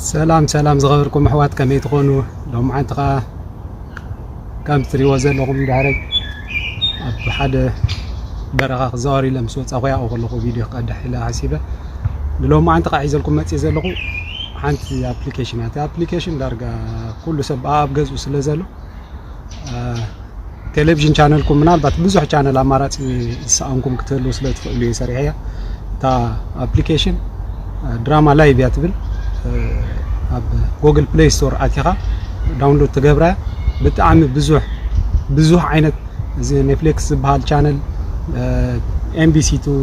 ሰላም ሰላም ዝኸበርኩም ኣሕዋት፣ ከመይ ትኾኑ? ሎምዓንቲ ኸዓ ከም ትሪእዎ ዘለኹም ድሕረይ ኣብ ሓደ በረኻ ክዛወር ኢለ ምስ ወፃኹ ያው ከለኹ ቪድዮ ክቀድሕ ኢለ ሓሲበ። ንሎምዓንቲ ኸዓ ሒዘልኩም መፅእ ዘለኹ ሓንቲ ኣፕሊኬሽን እያ። እቲ ኣፕሊኬሽን ዳርጋ ኩሉ ሰብ ኣብ ገዝኡ ስለ ዘሎ ቴሌቪዥን ቻነልኩም ምናልባት ብዙሕ ቻነል ኣማራፂ ዝሰኣንኩም ክትህልው ስለ ትኽእሉ እየ ሰሪሐያ። እታ ኣፕሊኬሽን ድራማ ላይቭ እያ ትብል። ኣብ ጎግል ፕሌይ ስቶር ኣቲኻ ዳውንሎድ ትገብራ። ብጣዕሚ ብዙሕ ብዙሕ ዓይነት እዚ ኔትፍሊክስ ዝበሃል ቻነል፣ ኤምቢሲ ቱ፣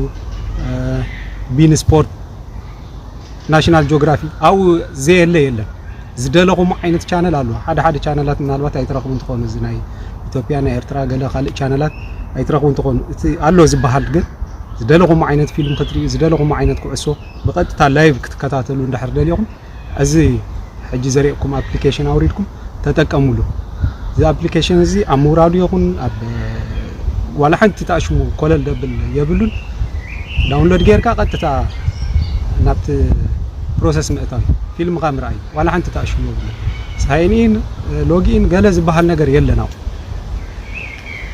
ቢን ስፖርት፣ ናሽናል ጂኦግራፊ ኣብኡ ዘየለ የለን። ዝደለኹም ዓይነት ቻነል ኣሎ። ሓደ ሓደ ቻነላት ምናልባት ኣይትረኽቡ እንትኾኑ፣ እዚ ናይ ኢትዮጵያ፣ ናይ ኤርትራ፣ ገለ ካልእ ቻነላት ኣይትረኽቡ እንትኾኑ፣ እቲ ኣሎ ዝበሃል ግን ዝደለኹም ዓይነት ፊልም ክትርእዩ፣ ዝደለኹም ዓይነት ኩዕሶ ብቐጥታ ላይቭ ክትከታተሉ እንድሕር ደሊኹም፣ እዚ ሕጂ ዘርእየኩም ኣፕሊኬሽን ኣውሪድኩም ተጠቀሙሉ። እዚ ኣፕሊኬሽን እዚ ኣብ ምውራዱ ይኹን ኣብ ዋላ ሓንቲ ተኣሽሙ ኮለል ደብል የብሉን። ዳውንሎድ ጌርካ ቀጥታ ናብቲ ፕሮሰስ ምእታው፣ ፊልምኻ ምርኣይ፣ ዋላ ሓንቲ ተኣሽሙ የብሉን። ሳይን ኢን፣ ሎግ ኢን ገለ ዝበሃል ነገር የለን ኣብኡ።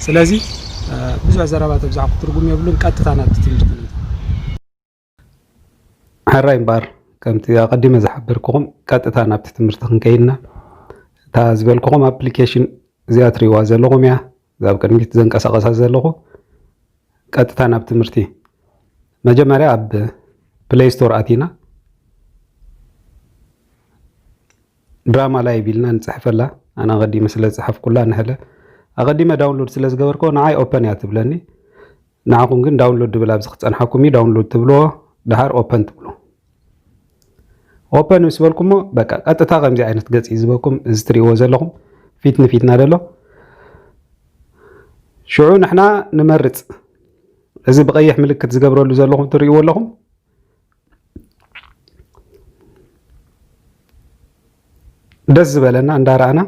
ስለዚ ብዙሕ ዘረባ ተብዛሕኩ ትርጉም የብሉን። ቀጥታ ናብቲ ትምህርቲ ንእቶ። ሕራይ እምበኣር፣ ከምቲ ኣቐዲመ ዝሓበርኩኹም፣ ቀጥታ ናብቲ ትምህርቲ ክንከይድ ኢና። እታ ዝበልኩኹም ኣፕሊኬሽን እዚኣ ትሪእዋ ዘለኹም እያ። እዛ ኣብ ቅድሚት ዘንቀሳቐሳ ዘለኹ፣ ቀጥታ ናብ ትምህርቲ። መጀመርያ ኣብ ፕሌይ ስቶር ኣቲና ድራማ ላይቭ ኢልና ንጽሕፈላ። ኣነ ኣቐዲመ ስለ ዝጸሓፍኩላ ንሕለ ኣቐዲመ ዳውንሎድ ስለ ዝገበርኩ ንዓይ ኦፐን እያ ትብለኒ። ንዓኹም ግን ዳውንሎድ ድብል ኣብዚ ክጸንሓኩም እዩ። ዳውንሎድ ትብልዎ፣ ደሓር ኦፐን ትብሉ። ኦፐን ምስ በልኩሞ በቃ ቀጥታ ከምዚ ዓይነት ገጽ እዩ ዝበኩም። እዚ ትሪእዎ ዘለኹም ፊት ንፊትና ደሎ። ሽዑ ንሕና ንመርጽ። እዚ ብቐይሕ ምልክት ዝገብረሉ ዘለኹም ትሪእዎ ኣለኹም። ደስ ዝበለና እንዳረኣና፣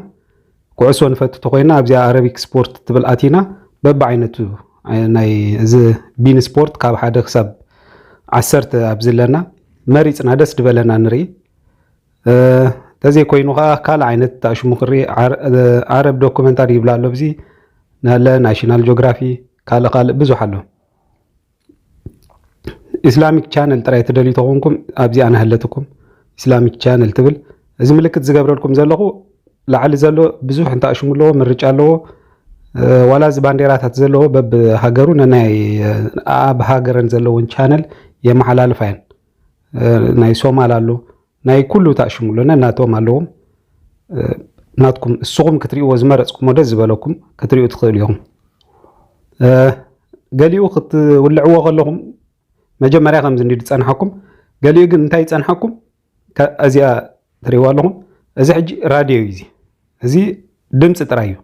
ኩዕሶ ንፈቱ ተኮይና ኣብዚኣ ኣረቢክ ስፖርት ትብል ኣቲና፣ በብዓይነቱ ናይ እዚ ቢን ስፖርት ካብ ሓደ ክሳብ ዓሰርተ ኣብዚ ኣለና፣ መሪጽና ደስ ዝበለና ንርኢ። እ፣ ተዘይኮይኑ ከኣ ካልእ ዓይነት እታ ሽሙ ክርኢ ዓረ-፣ እ፣ ዓረብ ዶኩመንታሪ ይብላ ኣሎ። ኣብዚ ናለ ናሽናል ጂኦግራፊ፣ ካልእ ካልእ ብዙሕ ኣሎ። ኢስላሚክ ቻነል ጥራይ ትደልዩ ተኾንኩም ኣብዚኣ ናሃለትኩም ኢስላሚክ ቻነል ትብል። እዚ ምልክት ዝገብረልኩም ዘለኹ ላዕሊ ዘሎ ብዙሕ እንታይ ሽሙ ኣለዎ፣ ምርጫ ኣለዎ። እ፣ ዋላ እዚ ባንዴራታት ዘለዎ በብሃገሩ ነናይ፣ እ፣ ኣብ ሃገረን ዘለውን ቻነል የመሓላልፋ እየን። እ፣ ናይ ሶማል ኣሎ፣ ናይ ኩሉ ታሽሙ ኣሎ፣ ነናቶም ኣለዎም። እ፣ ናትኩም እስኹም ክትርእይዎ ዝመረጽኩሞ ደስ ዝበለኩም ክትርእዩ ትኽእሉ ኢኹም። እ፣ ገሊኡ ክትውልዕዎ ከለኹም መጀመርያ ከምዚ እንዲ ዝጸንሓኩም፣ ገሊኡ ግን እንታይ ይጸንሓኩም? ከ-፣ እዚኣ ትርእይዋ ኣለኹም። እዚ ሕጂ ራድዮ እዩ። እዚ፣ እዚ ድምጺ ጥራይ እዩ።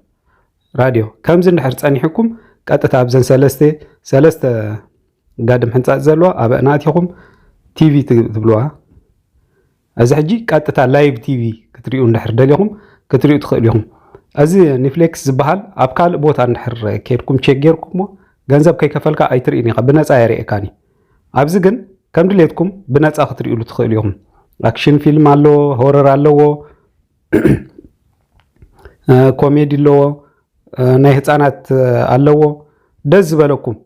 ራድዮ ከምዚ እንድሕር ጸኒሕኩም፣ ቀጥታ ኣብዘን ሰለስተ፣ ሰለስተ ጋድም ሕንጻጽ ዘለዋ፣ ኣብአን ኣቲኹም ቲቪ ት-፣ ትብልዋ። እዚ ሕጂ ቀጥታ ላይቭ ቲቪ ክትሪኡ እንድሕር ደሊኹም፣ ክትሪኡ ትኽእሉ ኢኹም። እዚ ኒፍሌክስ ዝበሃል ኣብ ካልእ ቦታ እንድሕር ኬድኩም ቼክ ጌርኩሞ፣ ገንዘብ ከይከፈልካ ኣይትርእን ኢኻ፣ ብነጻ የርእየካኒ። ኣብዚ ግን ከም ድሌትኩም ብነጻ ክትርእሉ ትኽእሉ ኢኹም። ኣክሽን ፊልም ኣለዎ፣ ሆረር ኣለዎ፣ እ፣ ኮሜዲ ኣለዎ፣ እ፣ ናይ ህጻናት፣ እ፣ ኣለዎ። ደስ ዝበለኩም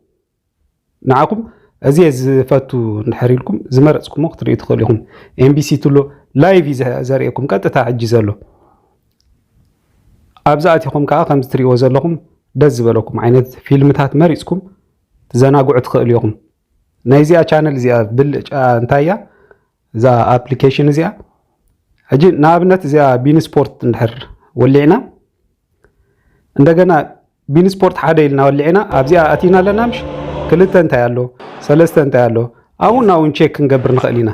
ንዓኹም እዚ እየ ዝፈቱ እንድሕር ኢልኩም ዝመረጽኩሞ ክትርእዩ ትኽእሉ ኢኹም። ኤምቢሲ ትሎ ላይቭ እዩ ዘ-፣ ዘርእየኩም ቀጥታ ሕጂ ዘሎ። ኣብዚ ኣቲኹም ከኣ ከምዚ ትርእይዎ ዘለኹም ደስ ዝበለኩም ዓይነት ፊልምታት መሪጽኩም ትዘናግዑ ትኽእሉ ኢኹም። ናይዚኣ ቻነል እዚኣ ብልጫ እንታይ እያ? እዛ ኣፕሊኬሽን እዚኣ ሕጂ ንኣብነት እዚኣ ቢን ስፖርት እንድሕር ወሊዕና፣ እንደገና ቢን ስፖርት ሓደ ኢልና ወሊዕና ኣብዚኣ ኣቲና ኣለና። ምሽ ክልተ እንታይ ኣሎ፣ ሰለስተ እንታይ ኣሎ፣ ኣብኡ ናብኡ ቼክ ክንገብር ንኽእል ኢና።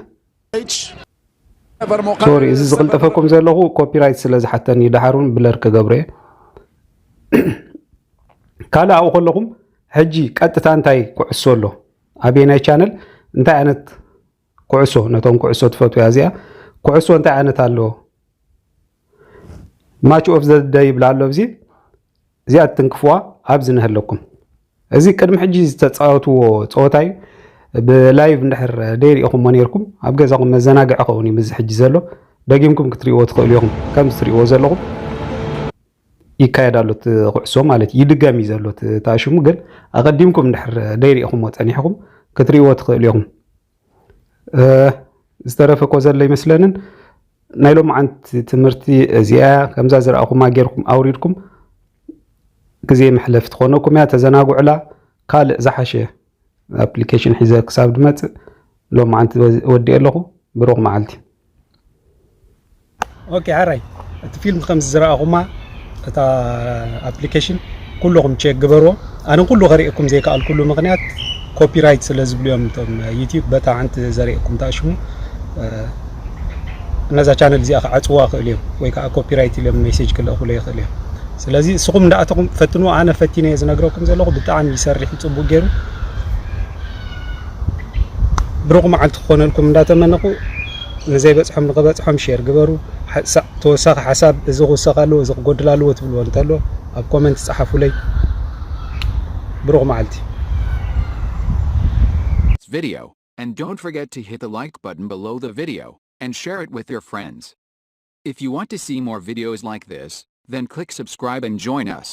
ሶሪ፣ እዚ ዝቕልጠፈኩም ዘለኹ ኮፒራይት ስለ ዝሓተኒ፣ ደሓር እውን ብለር ክገብሮ እየ። ካልእ ኣብኡ ከለኹም ሕጂ ቀጥታ እንታይ ኩዕሶ ኣሎ፣ ኣበየናይ ቻነል እንታይ ዓይነት ኩዕሶ፣ ነቶም ኩዕሶ ትፈትውያ እዚኣ፣ ኩዕሶ እንታይ ዓይነት ኣሎ? ማች ኦፍ ዘ ደይ ይብላ ኣሎ። ኣብዚ፣ እዚኣ ትንክፍዋ፣ ኣብዚ ንህለኩም። እዚ ቅድሚ ሕጂ ዝተጻወትዎ ጸወታ እዩ። ብላይቭ እንድሕር ደይሪኢኹሞ ነይርኩም፣ ኣብ ገዛኹም መዘናግዒ ኸውን እዩ፣ ምዚ ሕጂ ዘሎ። ደጊምኩም ክትሪእዎ ትኽእሉ ኢኹም። ከምዚ ትሪእዎ ዘለኹም ይካየድ ኣሎ እቲ ኩዕሶ ማለት እዩ። ይድገም እዩ ዘሎ እቲ ተኣሽሙ፣ ግን ኣቐዲምኩም እንድሕር ደይሪእኹምዎ ጸኒሕኹም ክትሪእዎ ትኽእሉ ኢኹም። ዝተረፈ እኮ ዘሎ ይመስለንን። ናይ ሎማዓንቲ ትምህርቲ እዚኣ ከምዛ ዝረኣኹማ ጌርኩም ኣውሪድኩም ግዜ መሕለፊ ትኾነኩም እያ። ተዘናጉዕላ። ካልእ ዝሓሸ ኣፕሊኬሽን ሒዘ ክሳብ ድመጽእ ሎማዓንቲ ወዲእ ኣለኹ። ብሩኽ መዓልቲ። ኦኬ፣ ሓራይ፣ እቲ ፊልም ከም ዝረኣኹማ እታ ኣፕሊኬሽን ኩልኹም ቼክ ግበርዎ። ኣነ ኩሉ ከርእየኩም ዘይከኣልኩሉ ምኽንያት ኮፒራይት ስለ ዝብሉ እዮም እቶም ዩቲዩብ በታ ሓንቲ ዘርእየኩም ተኣሽሙ። ነዛ ቻነል እዚኣ ክዓጽዋ ይኽእሉ እዮም ወይ ከዓ ኮፒራይት ኢሎም ሜሴጅ ክልእኹለይ ይኽእሉ እዮም። ስለዚ እስኹም እንዳኣተኹም ፈትኑ። ኣነ ፈቲነ እየ ዝነግረኩም ዘለኹ። ብጣዕሚ ይሰርሕ እዩ ጽቡቅ ገይሩ። ብሩኽ መዓልቲ ክኾነልኩም እንዳተመነኹ፣ ንዘይበጽሖም ንኽበጽሖም ሼር ግበሩ። ሓ- ሳ- ተወሳኺ ሓሳብ፣ እዚ ክውሰኽ ኣለዎ፣ እዚ ክጎድል ኣለዎ ትብልዎ እንተሎ ኣብ ኮመንት ጸሓፉለይ። ብሩኽ መዓልቲ። Video, and don't forget to hit the like button below the video and share it with your friends. If you want to see more videos like this, then click subscribe and join us.